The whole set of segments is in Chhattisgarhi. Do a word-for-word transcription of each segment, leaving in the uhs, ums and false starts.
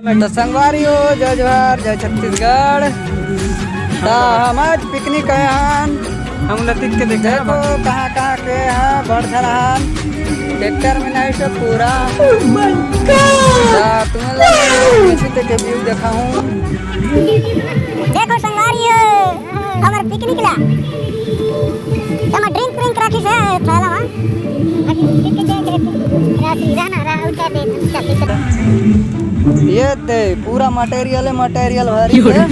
तो संगवारी हो, जय जोहार, जय छत्तीसगढ़। तो हम आज पिकनिक आए हन। हम लतिक के देखा देखो कहाँ कहाँ के है बड़ झरहान। ट्रैक्टर में नहीं से पूरा। तो तुम्हें लोग के व्यू देखा हूँ। देखो संगवारी हो, हमर पिकनिक ला। एमा ड्रिंक व्रिंक राखिस हे, थोड़ा ला। ये दे, पूरा मटेरियल है, मटेरियल भरी है।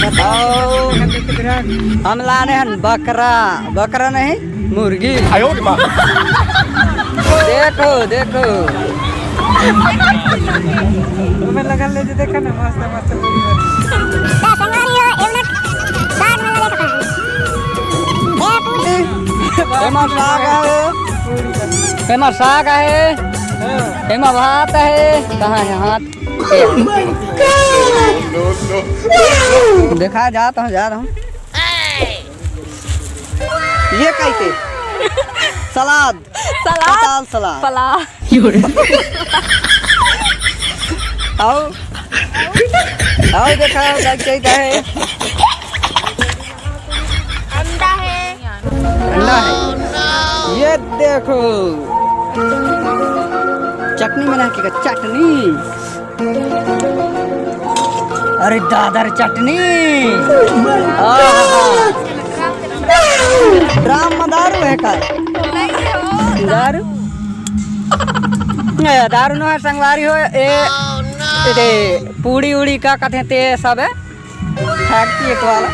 बताओ, हम लाने हन बकरा, बकरा नहीं, मुर्गी। आयो रे माँ। देखो, देखो। ओमे लगल ले जे देखा ना, मस्त, मस्त पूरी बनी। तो संगवारी हो, एमना साग वाला देखा। ए पूरी। एमा साग है, एमा साग है, हाँ। एमा भात है। कहाँ है हाथ? देखा, जात हूँ, जा रहा हूँ। ये कैसे? सलाद। सलाद? पताल सलाद। पला। आओ। आओ, देखा, लग जाता है। अंडा है। अंडा है। ये देखो। चटनी बना के, चटनी। अरे दादा रे, चटनी। आहा। ड्राम में दारू है का? दारू? ए, दारू नो है संगवारी हो। ए, ए, पूड़ी उड़ी का कथे ते सब है। फैक्ट्री एक वाला।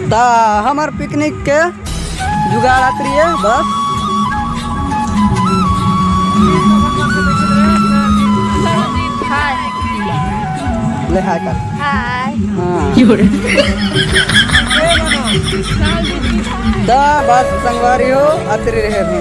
ता हमर पिकनिक के जुगाड़ आत रही है, बस। ले हाय कर। हाय। हाँ। तो बस संगवारी हो, अतरी रहे अभी।